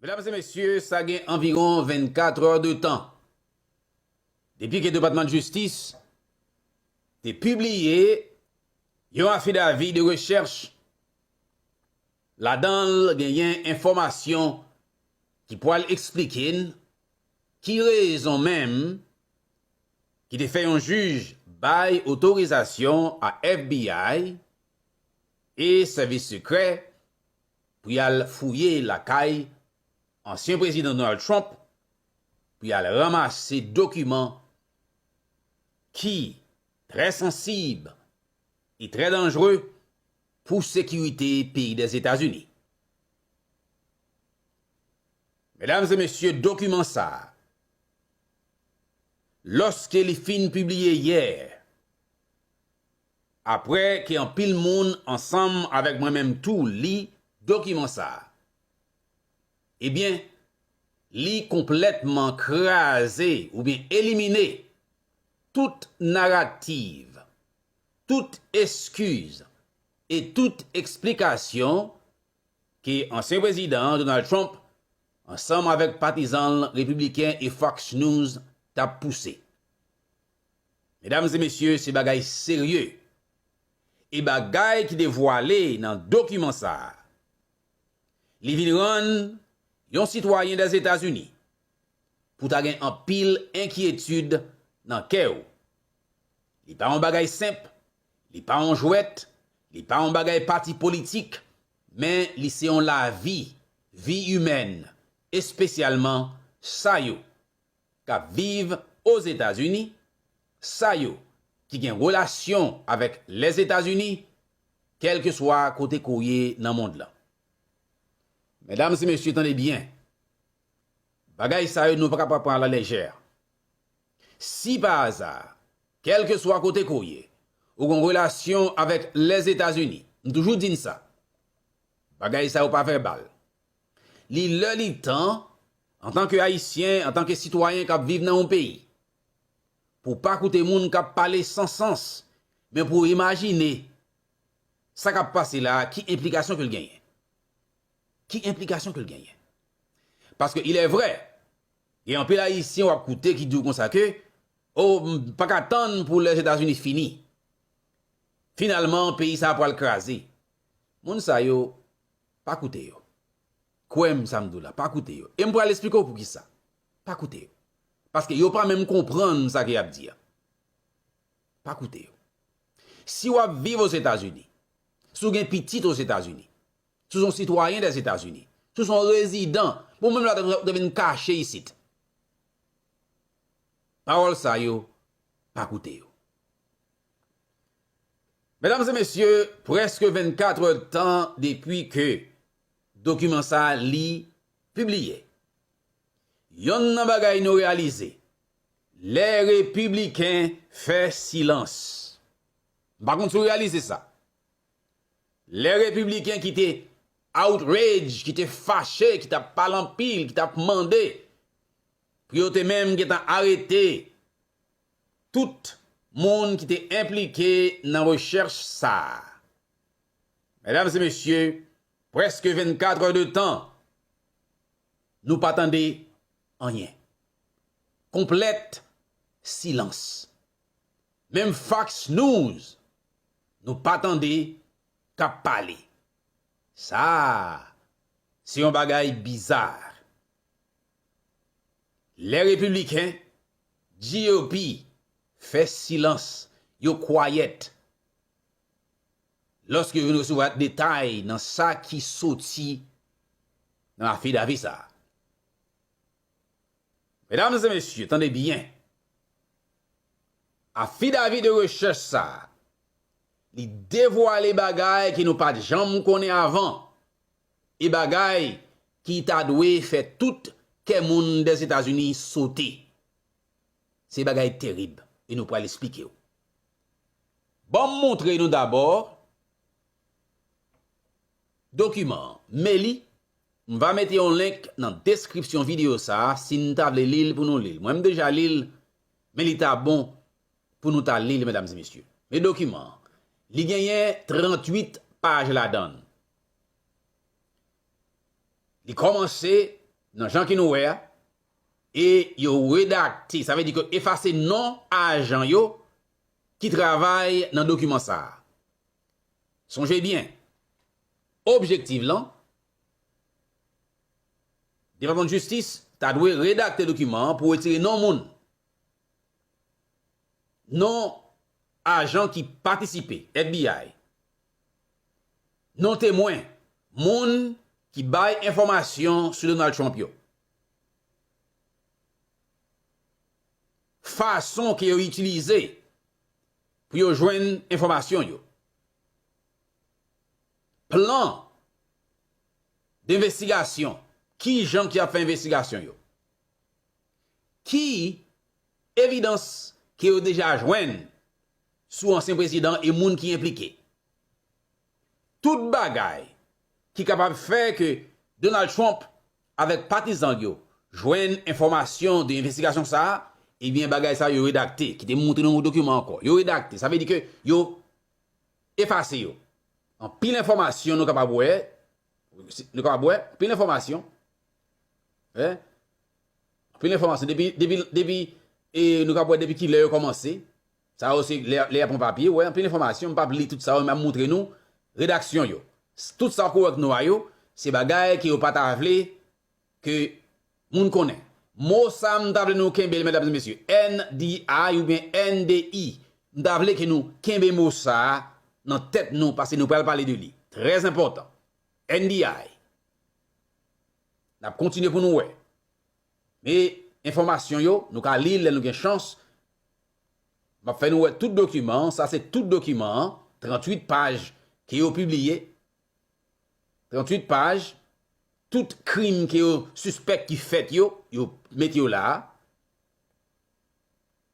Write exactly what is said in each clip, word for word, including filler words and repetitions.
Medam e mesye, sa gen anviwon vennkat è de tan depi ke Depatman Jistis te pibliye yon afidavi de rechèch. Ladan l genyen enfòmasyon ki pral eksplike n ki rezon menm ki te fè yon jij bay otorizasyon a F B I e sèvis sekrè pou y al fouye lakay ansyen prezidan Donald Trump pou y al ranmase dokiman ki trè sansib e trè danjre pou sekirite peyi Dèzetazini. Medam e mesye, dokiman sa a, lòske li fin pibliye yè, apre ke anpil moun ansanm avèk mwen menm tou li dokiman sa a, ebyen, li konplètman kraze oubyen elimine tout narativ, tout eskiz e tout eksplikasyon ke ansyen prezidan Donald Trump, ansanm avèk patizan l repibliken e Fox News, t ap pouse. Medam e mesye, se bagay serye. E bagay ki devwale nan dokiman sa a, li vin rann yon sitwayen Dèzetazini pou ta gen anpil enkyetid nan kè w. Li pa yon bagay senp, li pa yon jwèt, li pa yon bagay pati politik, men li se yon lavi, vi imèn, espesyalman sa yo k ap viv Ozetazini, sa yo ki gen relasyon avèk Lèzetazini, kèlkeswa kote ke w ye nan mond lan. Medam e mesye, tande byen. Bagay sa yo, nou pa ka pran a la lejè. Si pa aza, kèlkeswa kote ke w ye, ou gen relasyon avèk Lèzetazini, m toujou di n sa, bagay sa yo pa vèbal. Li lè, li tan, antanke Ayisyen, antanke sitwayen k ap viv nan yon peyi, pou w pa koute moun k ap pale san sans, men pou w imajine sa k ap pase la a, ki enplikasyon ke l genyen. Ki enplikasyon ke l genyen? Paske, il est vrai, gen anpil Ayisyen w ap koute ki di w konsa ke, o, m pa ka tann pou Lèzetazini fini. Finalman, peyi sa a pral kraze. Moun sa yo, pa koute yo. Kwè m sa m di w la, pa koute yo. E m pral esplike w poukisa. Pa koute yo. Paske yo pa menm konprann sa ke y ap di a. Pa koute yo. Si w ap viv Ozetazini, si w gen pitit Ozetazini, si w se yon sitwayen Dèzetazini, si w se yon rezidan, bon, menm la, w te vin kache isit. Pawòl sa yo, pa koute yo. Medam e mesye, prèske vennkat è de tan depi ke dokiman sa a li pibliye. Yonn nan bagay nou reyalize, lè repibliken fè silans. M pa konn si w reyalize sa. Lè repibliken ki te outrage, ki te fache, ki t ap pale anpil, ki t ap mande pou yo te menm gentan arete tout moun ki te enplike nan rechèch sa a. Medam e mesye, prèske vennkat è de tan, nou pa tande anyen. Konplèt silans. Menm Fox News, nou pa tande k ap pale. Sa a, se yon bagay biza. Lè repibliken, G O P, fè silans, yo kwayèt lòske yo vin resevwa detay nan sa ki soti nan afidavi sa a. Medam e mesye, tande byen. Afidavi de rechèch sa a, li devwale bagay ke nou pa t janm konnen avan, e bagay ki ta dwe fè tout kè moun Dèzetazini sote. Se bagay terib, e nou pral esplike w. Ban m montre nou dabò dokiman an. Men li, m va mete yon link nan deskripsyon videyo sa a, si n ta vle li l pou nou li l. Mwen, m deja li l, men li ta bon pou nou ta li l, medam e mesye. Men dokiman an, li genyen tranntuit paj ladan l. Li kòmanse nan jan ke nou wè a, e yo redakte, sa vle di ke efase non ajan yo ki travay nan dokiman sa a. Sonje byen, objektif lan, Depatman Jistis ta dwe redakte dokiman an pou retire non moun, non ajan ki patisipe, F B I, non temwen, moun ki bay enfòmasyon sou Donald Trump yo, fason ke yo itilize pou yo jwenn enfòmasyon yo, plan denvestigasyon, ki jan ki ap fè envestigasyon yo, ki evidans ke yo deja jwenn sou ansyen prezidan e moun ki enplike. Tout bagay ki kapab fè ke Donald Trump avèk patizan l yo jwenn enfòmasyon de envestigasyon sa a, ebyen, bagay sa yo redakte, ki te montre nan yon dokiman ankò. Yo redakte, sa vle di ke yo efase yo. Anpil enfòmasyon nou kapab wè, nou kapab wè, anpil enfòmasyon. Wi. Anpil enfòmasyon. Depi, depi, depi, e, nou kapab wè depi ki lè yo kòmanse. Sa yo se lè, lè y ap pran papye, wè, anpil enfòmasyon, m p ap li tout sa yo, m ap montre nou redaksyon yo. Tout sa w wè ak nwa yo, se bagay ke yo pa ta vle ke moun konnen. Mo sa a, m ta vle nou kenbe l, medam e mesye, N D I oubyen N D I. M ta vle ke nou kenbe mo sa a nan tèt nou, paske nou pral pale de li. Trè enpòtan. N D I. N ap kontinye pou nou wè. Men enfòmasyon yo, nou ka li l lè nou gen chans. M ap fè nou wè tout dokiman an. Sa se tout dokiman an, tranntuit paj ke yo pibliye. Tranntuit paj, tout krim ke yo sispèk ki fèt yo, yo mete yo la a.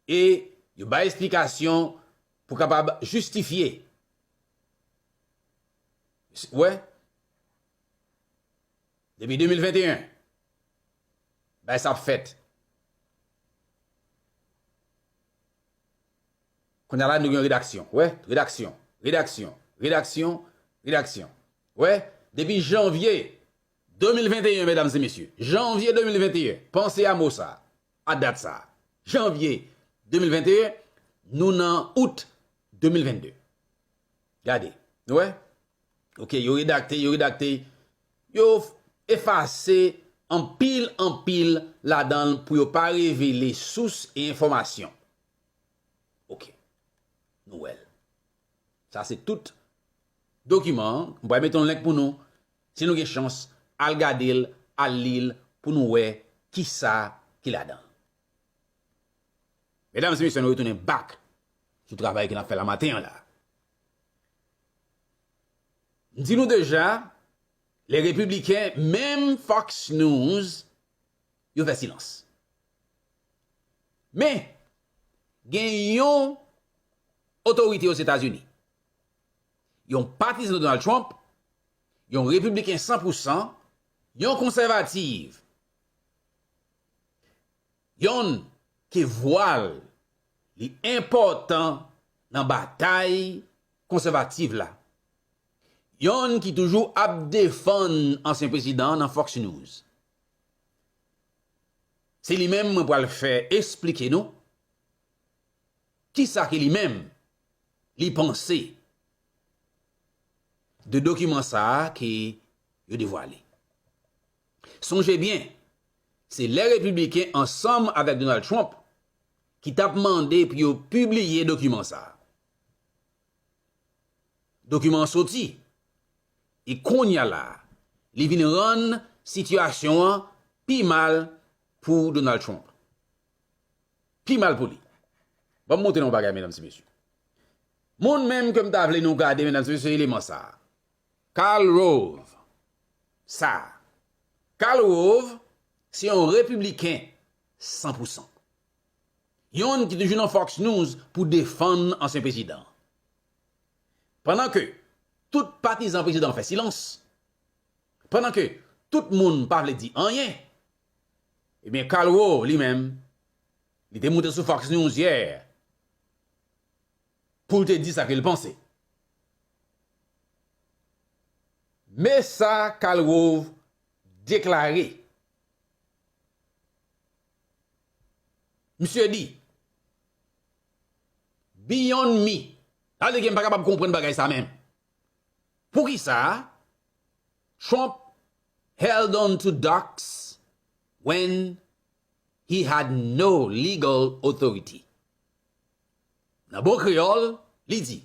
E yo bay esplikasyon pou kapab jistifye. Wè? Depi de mil venteyen, bay sa ap fèt. Kounye a la, nou gen redaksyon. Wè? Redaksyon. Redaksyon. Redaksyon. Redaksyon. Wè? Depi janvye de mil venteyen, medam e mesye. Janvye de mil venteyen. Panse a mo sa a. A dat sa a. Janvye de mil venteyen, nou nan out de mil vennde. Gade. Nou wè? Ok, yo redakte, yo redakte, yo efase anpil, anpil ladan l pou yo pa revele sous e enfòmasyon. Ok, nou wè l. Sa se tout dokiman an. M pral mete yon link pou nou. Si nou gen chans, al gade l, al li l, pou nou wè kisa ki ladan l. Medam e mesye, nou retounen back sou travay ke n ap fè la maten an la. M di nou deja, lè repibliken, menm Fox News, yo fè silans. Men, gen yon otorite Ozetazini, yon patizan Donald Trump, yon repibliken san pou san, yon konsèvatif, yonn ke vwa l li enpòtan nan batay konsèvatif la, yonn ki toujou ap defann ansyen prezidan an nan Fox News. Se li menm mwen pral fè esplike nou kisa ke li menm li panse de dokiman sa a ke yo devwale. Sonje byen, se lè repibliken ansanm avèk Donald Trump ki t ap mande pou yo pibliye dokiman sa a. Dokiman an soti, e kounye a la a, li vin rann sitiyasyon an pi mal pou Donald Trump. Pi mal pou li. Ban m montre nou yon bagay, medam e mesye. Moun menm ke m ta vle nou gade, medam e mesye, se eleman sa a. Karl Rove. Sa a. Karl Rove, se yon repibliken san pou san. Yonn ki toujou nan Fox News pou defann ansyen prezidan. Pandan ke tout patizan prezidan an fè silans, pandan ke tout moun pa vle di anyen, ebyen, Karl Rove, li menm, li te moute sou Fox News yè pou l te di sa ke l panse. Men sa Karl Rove deklare. Misye di, beyond me. Sa vle di ke m pa kapab konprann bagay sa menm. Poukisa Trump held on to docs when he had no legal authority? Nan bon kreyòl, li di,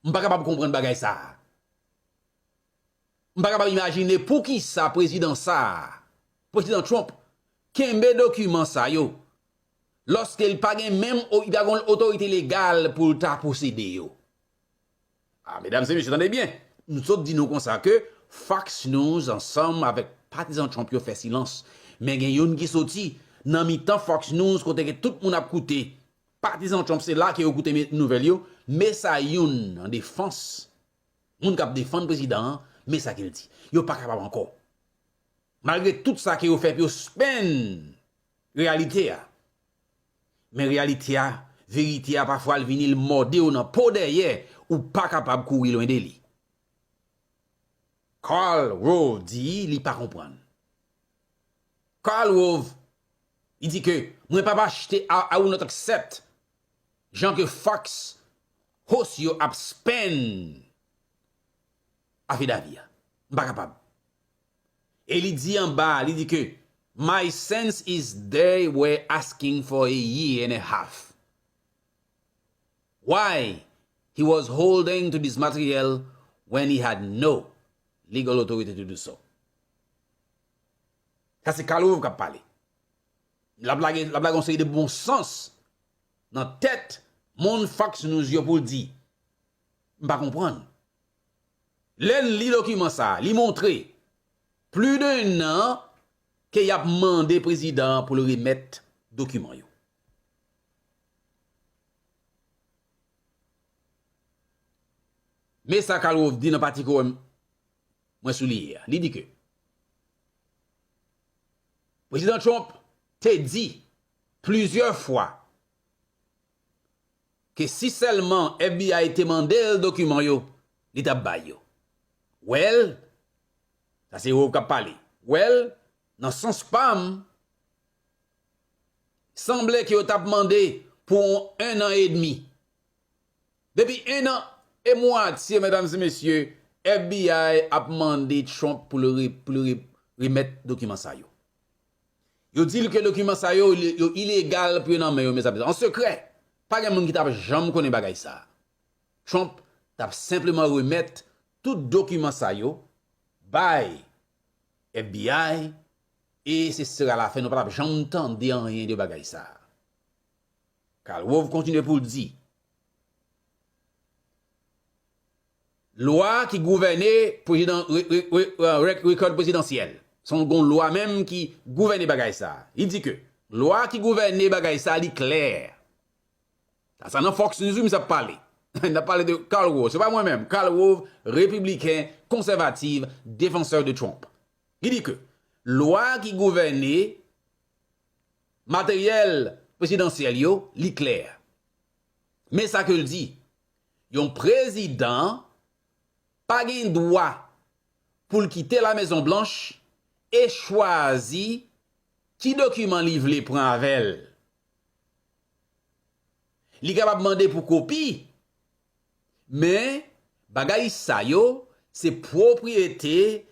m pa kapab konprann bagay sa a. M pa kapab imajine poukisa prezidan sa a, prezidan Trump, kenbe dokiman sa yo, lòske li pa gen menm, li pa gen otorite legal pou l ta posede yo. Ah, medam e mesye, tande byen. M sot di nou konsa ke Fox News ansanm avèk patizan Trump yo fè silans. Men gen youn ki soti nan mitan Fox News kote ke tout moun ap koute. Patizan Trump se la ke yo koute nouvèl yo. Men sa youn an defans, moun k ap defann prezidan an, men sa ke l di. Yo pa kapab ankò. Malgre tout sa ke yo fè pou yo spann reyalite a. Men reyalite a, verite a pafwa l vini l mòde w nan po dèyè, ou pa kapab kouri lwen de li. Karl Rove di li pa konprann. Karl Rove, li di ke mwen pa achte, I, I will not accept jan ke Fox host yo ap spann afidavi a. M pa kapab. E li di anba, li di ke my sense is they were asking for a year and a half. Why he was holding to this material when he had no legal authority to do so. Sa se Karl Rove k ap pale. L ap lage, l ap lage yon seri de bon sans nan tèt moun Fox News yo pou l di, m pa konprann. Lè n li dokiman sa a, li montre plis de en an ke y ap mande prezidan an pou l remèt dokiman yo. Men sa Karl Rove di nan pati ke mwen souliye a. Li di ke Prezidan Trump te di plizyè fwa ke si sèlman F B I te mande l dokiman yo, li t ap bay yo. Well, sa se Rove k ap pale. Well, nan sans pa m, sanble ke yo t ap mande pou yon en an edmi. Depi en an e mwatye, medam e mesye, F B I ap mande Trump pou l re-, pou l re-, remèt dokiman sa yo. Yo di l ke dokiman sa yo, yo ilegal pou yo nan men yo, mezanmi. An sekrè, pa gen moun ki t ap janm konnen bagay sa a. Trump t ap senpleman remèt tout dokiman sa yo bay F B I, e se sera la fen, nou pa t ap janm tande anyen de bagay sa a. Karl Rove kontinye pou l di, lwa ki gouvène prezidan, re-, re-, re-, re-, rekòd prezidansyèl. Se yon, gon lwa menm ki gouvène bagay sa a. Li di ke lwa ki gouvène bagay sa a, li klè. Sa, sa nan Fox News, wi, misye ap pale. N ap pale de Karl Rove. Se pa mwen menm. Karl Rove, repibliken, konsèvatif, défenseur de Trump. Li di ke lwa ki gouvène materyèl prezidansyèl yo, li klè. Men sa ke l di, yon prezidan pa gen dwa pou l kite La Mezon Blanch e chwazi ki dokiman li vle pran avè l. Li kapab mande pou kopi, men bagay sa yo se pwopriyete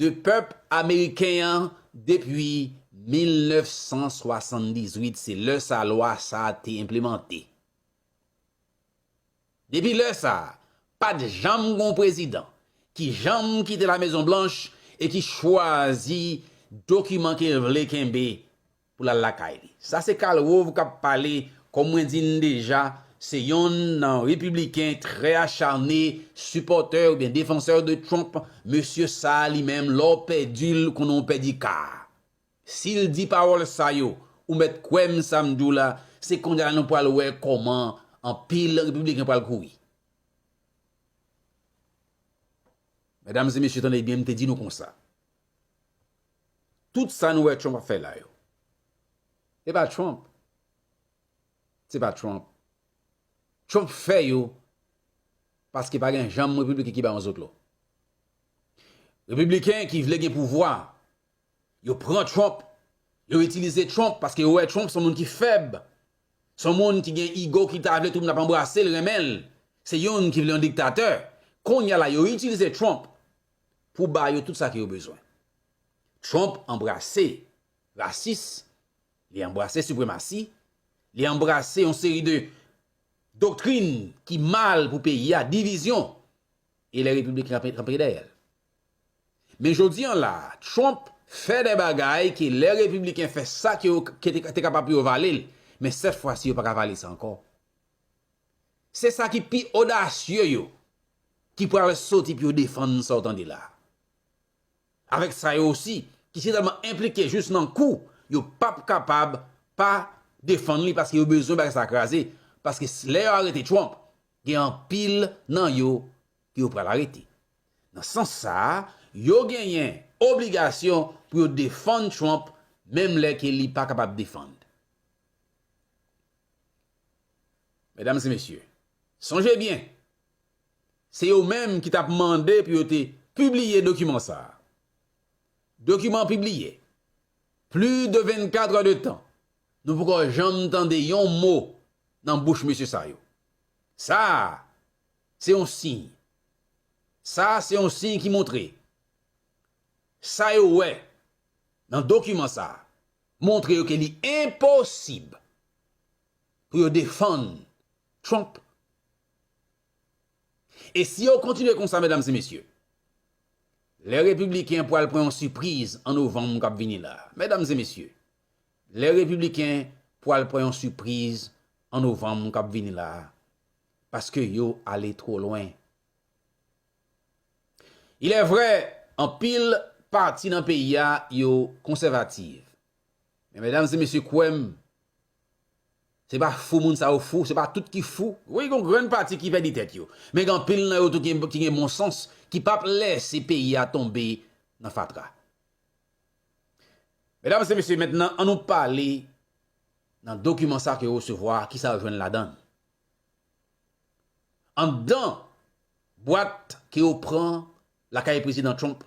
de pèp ameriken an depi mil nèf san swasanndizuit, se lè sa lwa sa a te enplemante. Depi lè sa a, pa t janm gon prezidan ki janm kite La Mezon Blanch e ki chwazi dokiman ke l vle kenbe pou l al lakay li. Sa se Karl Rove k ap pale, kòm mwen di n deja, se yonn nan repibliken trè acharne, sipòtè oubyen defansè de Trump. Mesye sa a li menm, lè w pèdi l, konnen w pèdi ka a. Si l di pawòl sa yo, ou mèt kwè m sa m di w la, se kounye a la nou pral wè kòman anpil repibliken pral kouri. Medam e mesye, tande byen, m te di nou konsa. Tout sa nou wè Trump ap fè la yo, se pa Trump. Se pa Trump. Trump fè yo paske pa gen janm repibliken ki bay yon zotlo. Repibliken ki vle gen pouvwa, yo pran Trump, Yo itilize Trump paske yo wè Trump se yon moun ki fèb. Se yon moun ki gen ego, ki ta vle tout moun ap anbrase l, renmen l. Se youn ki vle yon diktatè. Kounye a la, yo itilize Trump pou ba yo tout sa ke yo bezwen. Trump anbrase rasis, li anbrase sipremasi, li anbrase yon seri de doktrin ki mal pou peyi a, divizyon, e lè repibliken kanpe, kanpe dèyè l. Men jodi an la, Trump fè de bagay ke lè repibliken fè sa ke yo ke te, te kapab pou yo vale l, men sèt fwa si yo pa ka vale sa ankò. Se sa ki pi odasye yo ki pral soti pou yo defann sa w tande la. Avèk sa yo osi, ki si tèlman enplike jis nan kou, yo p ap kapab pa defann li paske yo bezwen bagay sa kraze. Paske s- lè yo arete Trump, gen anpil nan yo ke yo pral arete. Nan sans sa a, yo genyen obligasyon pou yo defann Trump, menm lè ke li pa kapab defann. Medam e mesye, sonje byen, se yo menm ki t ap mande pou yo te pibliye dokiman sa a. Dokiman pibliye. Plis de vennkat è de tan, nou poko janm tande yon mo nan bouch mesye sa yo. Sa a, se yon siy. Sa a, se yon siy ki montre sa yo wè nan dokiman sa a montre yo ke li enposib pou yo defann Trump. E si yo kontinye konsa, medam e mesye, lè repibliken pral pran yon sipriz an novanm k ap vini la. Medam e mesye, lè repibliken pral pran yon sipriz an novanm k ap vini la, paske yo ale twò lwen. Il est vrai, anpil pati nan peyi a, yo konsèvatif. Men medam e mesye, kwè m, se pa fou moun sa yo fou, se pa tout ki fou. Wi, gen yon grenn pati ki pèdi tèt yo. Men gen anpil nan yo tou ki, ki gen bon sans, ki p ap lèse peyi a tonbe nan fatra. Medam e mesye, mentnan, an nou pale nan dokiman sa ke yo resevwa, ki sa yo jwenn ladan l. Anndan bwat ke yo pran lakay prezidan Trump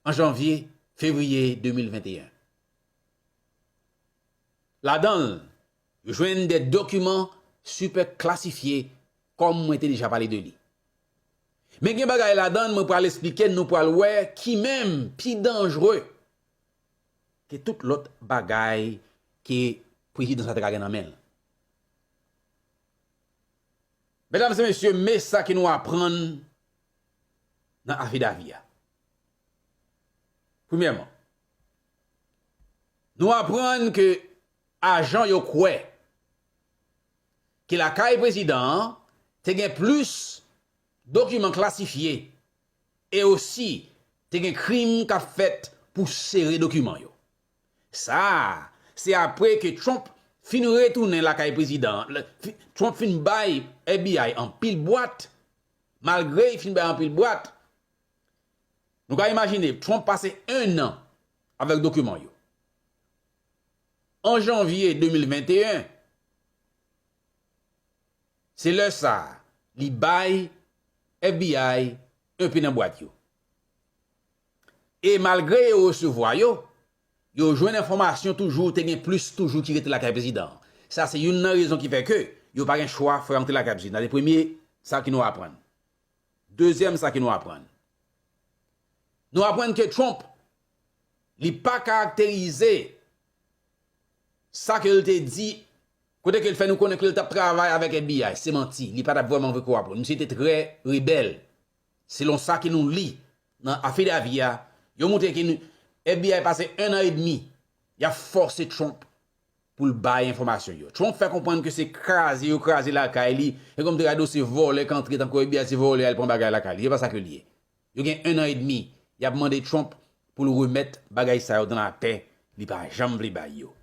an janvye, fevriye de mil venteyen. Ladan l, yo jwenn de dokiman sipè klasifye, kòm mwen te deja pale de li. Men gen bagay ladan l, mwen pral esplike n, nou pral wè ki menm pi danjre ke tout lòt bagay ke prezidan sa te ka gen nan men l. Medam e mesye, men sa ke nou aprann nan afidavi a. Premyèman, nou aprann ke ajan yo kwè ke lakay prezidan an te gen plis dokiman klasifye e osi te gen krim k ap fèt pou sere dokiman yo. Sa a, se apre ke Trump fin retounen lakay prezidan an, fi- Trump fin bay F B I anpil bwat, malgre l fin bay anpil bwat. Nou ka imajine, Trump pase en an avèk dokiman yo. An janvye de mil venteyen, se lè sa a, li bay F B I enpe nan bwat yo. E malgre yo resevwa yo, yo jwenn enfòmasyon toujou, te gen plis toujou ki rete lakay prezidan an. Sa se youn nan rezon ki fè ke yo pa gen chwa fè antre lakay prezidan. Se premye sa ke nou aprann. Dezyèm sa ke nou aprann. Nou aprann ke Trump, li pa karakterize sa ke l te di, kote ke l fè nou konnen ke l t ap travay avèk F B I, se manti, li pa t ap vrèman vre ko aprann. Misye te trè rebèl. Selon sa ke nou li nan afidavi a, yo montre ke nou, F B I pase en an edmi, y ap fòse Trump pou l bay enfòmasyon yo. Trump fè konprann ke se kraze yo kraze lakay li, e kòm te gade se vòlè k antre tankou F B I se vòlè al pran bagay lakay li. Se pa sa ke l ye. Yo gen en an edmi, y ap mande Trump pou l remèt bagay sa yo dans la paix, li pa janm vle bay yo.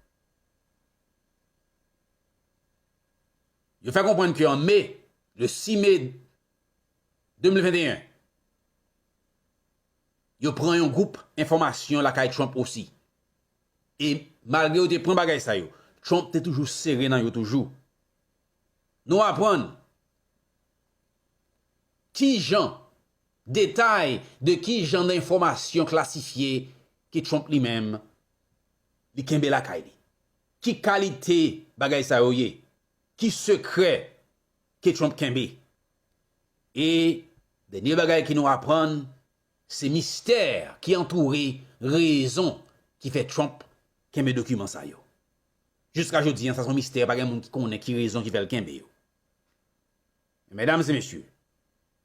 Yo fè konprann ke an me, le sis me de mil venteyen, yo pran yon gwoup enfòmasyon lakay Trump osi. E malgre yo te pran bagay sa yo, Trump te toujou sere nan yo toujou. Nou aprann kijan, detay de kijan nan enfòmasyon klasifye ke Trump li menm, li kenbe lakay li? Ki kalite bagay sa yo ye? Ki sekrè ke Trump kenbe? E dènye bagay ke nou aprann, se mistè ki antoure rezon ki fè Trump kenbe dokiman sa yo. Jiska jodi an, sa se yon mistè, pa gen moun ki konnen ki rezon ki fè l kenbe yo. Medam e mesye,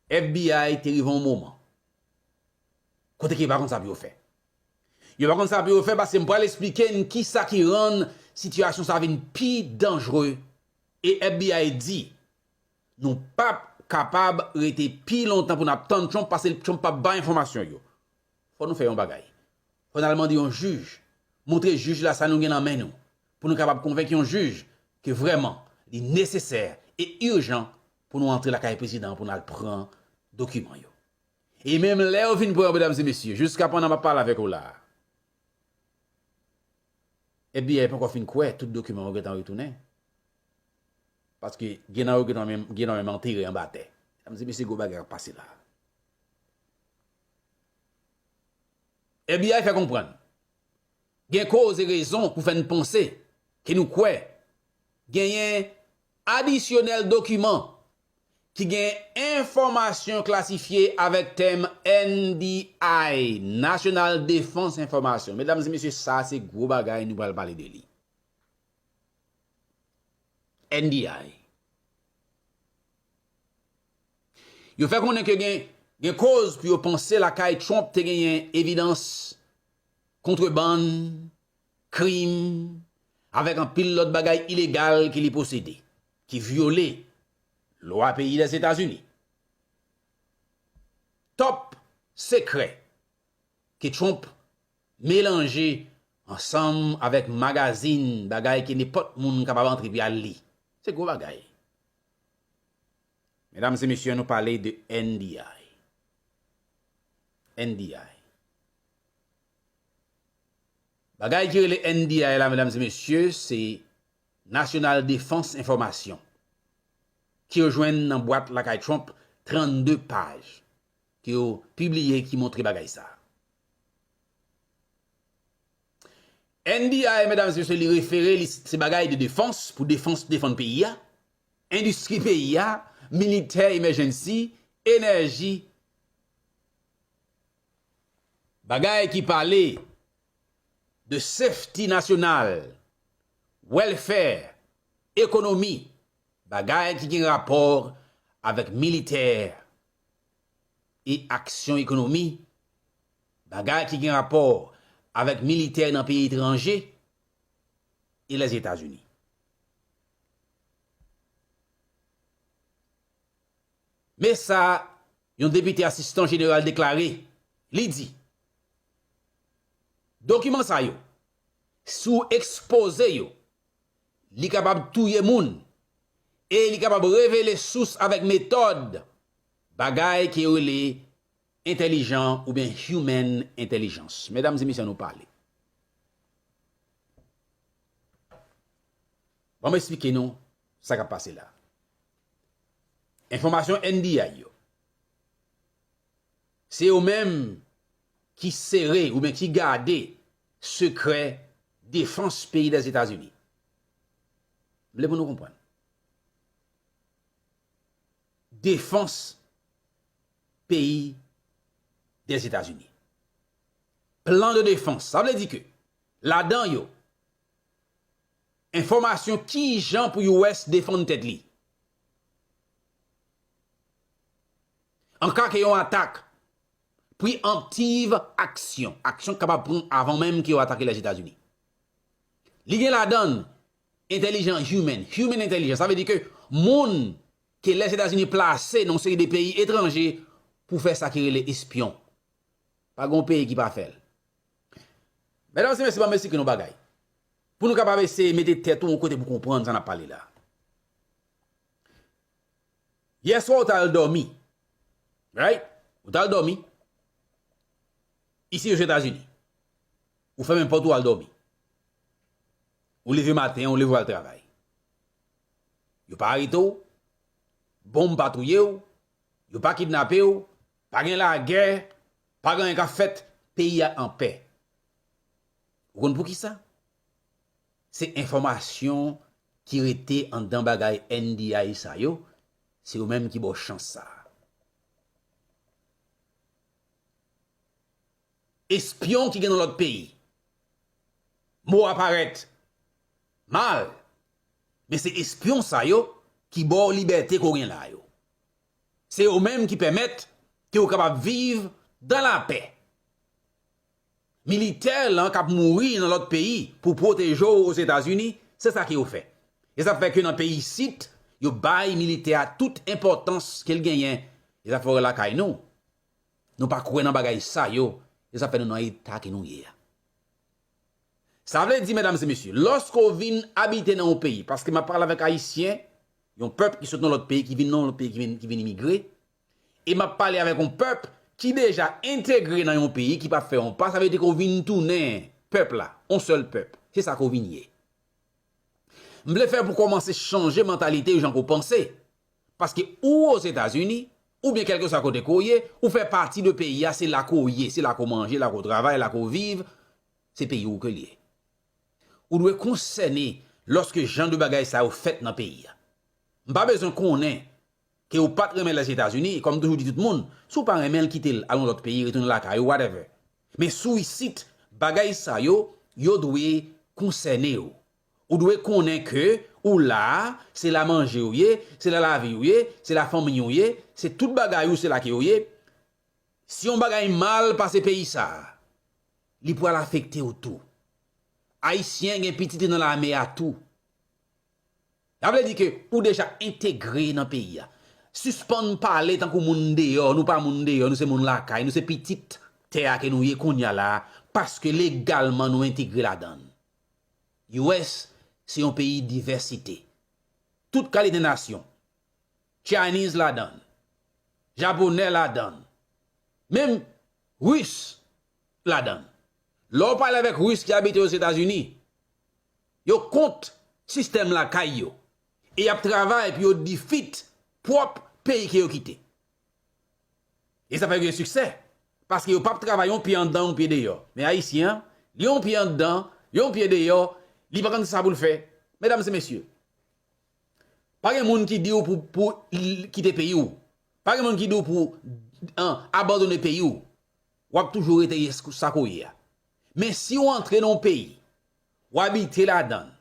F B I te rive yon moman kote ke yo pa konn sa pou yo fè. Yo pa konn sa pou yo fè paske m pral eksplike n kisa ki rann sitiyasyon sa vin pi danjre. E F B I di, nou p ap kapab rete pi lontan pou n ap tann Trump paske Trump p ap bay enfòmasyon yo. Fò nou fè yon bagay. Fò n al mande yon jij, montre jij la sa nou gen nan men nou, pou nou kapab konvenk yon jij ke vrèman li nesesè e ijan pou nou antre lakay prezidan an pou n al pran dokiman yo. E menm lè yo fin pran yo, medam e mesye, jiska pandan m ap pale avèk ou la a, F B I poko fin kwè tout dokiman yo gentan retounen. Paske gen nan yo gentan menm, gen nan menm antere anba tè. Medam e mesye, gwo bagay k ap pase la a. F B I fè konprann gen koz e rezon pou fè n panse ke nou kwè genyen adisyonèl dokiman ki gen enfòmasyon klasifye avèk tèm N D I, National Defense Information. Medam e mesye, sa se gwo bagay nou pral pale de li. N D I. Yo fè konnen ke gen, gen koz pou yo panse lakay Trump te genyen evidans kontrebann, krim, avèk anpil lòt bagay ilegal ke li posede, ki vyole lwa peyi Lèzetazini. Top sekrè ke Trump melanje ansanm avèk magazin, bagay ke nenpòt moun kapab antre epi al li. Se gwo bagay. Medam e mesye, nou pale de N D I. N D I. Bagay ki rele N D I la, medam e mesye, se National Defense Information, ke yo jwenn nan bwat lakay Trump, trannde paj ke yo pibliye ki montre bagay sa. N D I, medam e mesye, li refere, li, se bagay de defans, pou defans, defann peyi a, endistri peyi a, militè, emergency, enèji, bagay ki pale de safety nasyonal, welfare, ekonomi, bagay ki gen rapò avèk militè e aksyon ekonomi, bagay ki gen rapò avèk militè nan peyi etranje e Lèzetazini. Men sa yon depite asistan jeneral deklare, li di, dokiman sa yo, si w ekspoze yo, li kapab touye moun e li kapab revele sous avèk metòd bagay ke yo rele entèlijan oubyen human intelligence. Medam e mesye, nou pale. Ban m eksplike nou sa k ap pase la. Enfòmasyon N D I yo, se yo menm ki sere oubyen ki gade sekrè defans peyi Lèzetazini. M vle pou nou konprann. Defans peyi Dèzetazini. Plan de defans. Sa vle di ke ladan yo, enfòmasyon kijan pou U S defann tèt li. An ka ke yon atak, preemptive action, aksyon k kapab pran avan menm ke yo atake Lèzetazini. Li gen ladan l entèlijan human, human intelligence. Sa vle di ke moun ke Lèzetazini plase nan yon seri de peyi etranje pou fè sa ki rele espyon. Pa gen yon peyi ki pa fè l. Medam e mesye, ban m esplike nou bagay. Pou nou kapab eseye mete tèt ou yon kote pou konprann sa n ap pale la. Yèswa ou t al dòmi. Right? Ou t al dòmi. Isi Ozetazini. Ou fèmen pòt ou al dòmi. Ou leve maten, ou leve w al travay. Yo pa arete w, bonm pa touye w, yo pa kidnape w, pa gen lagè, pa gen anyen k ap fèt, peyi a anpè. Ou konn poukisa? Se enfòmasyon ki rete anndan bagay N D I sa yo, se yo menm ki ba w chans sa a. Espyon ki gen nan lòt peyi. Mo a parèt mal, men se espyon sa yo ki ba w libète ke w gen la yo. Se yo menm ki pèmèt ke w kapab viv dan lapè. Militè lan k ap mouri nan lòt peyi pou pwoteje w Ozetazini, se sa ke yo fè. E sa fè ke nan peyi isit, yo bay militè a tout enpòtans ke l genyen. E sa fè w wè lakay nou, nou pa kwè nan bagay sa yo, e sa fè nou nan eta ke nou ye a. Sa vle di, medam e mesye, lòske w vin abite nan yon peyi, paske m ap pale avèk Ayisyen, yon pèp ki sot nan lòt peyi, ki vin nan yon lòt peyi, ki vin, ki vin imigre, e m ap pale avèk yon pèp ki deja entegre nan yon peyi, ki pa fè yon pa, sa vle di ke w vin tounen pèp la, yon sèl pèp. Se sa ke w vin ye. M vle fè pou kòmanse chanje mantalite jan ke w panse. Paske ou Ozetazini, oubyen kèlkeswa kote ke w ye, ou fè pati de peyi a, se la ke w ye, se la ke w manje, la ke w travay, la ke w viv, se peyi w ke l ye. Ou dwe konsène lòske jan de bagay sa yo fèt nan peyi a. M pa bezwen konnen ke w pa t renmen Lèzetazini, kòm m toujou di tout moun, si w pa renmen l, kite l, al yon lòt peyi, retounen lakay ou, whatever. Men si w isit, bagay sa yo, yo dwe konsène w. Ou dwe konnen ke ou la a, se la manje w ye, se la lavi w ye, se la fanmi w ye, se tout bagay ou, se la ke yo ye. Si yon bagay mal pase peyi sa a, li pral afekte w tou. Ayisyen gen pitit nan lame a tou. Sa vle di ke ou deja entegre nan peyi a. Sispann pale tankou moun deyò, nou pa moun deyò, nou se moun lakay, nou se pitit tè a ke nou ye kounye a la a, paske legalman nou entegre ladan l. U S se yon peyi divèsite. Tout kalite nasyon. Chinese ladan l. Japonè ladan l. Menm Ris ladan l. Lè w pale avèk Ris ki abite Ozetazini, yo kont sistèm lakay yo. E y ap travay pou yo defeat pwòp peyi ke yo kite. E sa fè yo gen siksè. Paske yo p ap travay yon pye anndan, yon pye deyò. Men Ayisyen an, li yon pye anndan, yon pye deyò, li pa konn sa pou l fè. Medam e mesye, pa gen moun ki di w pou, pou l kite peyi w. Pa gen moun ki di w pou, an, abandone peyi w. W ap toujou rete ye sa ke w ye a. Men si w antre nan yon peyi, w abite ladan l,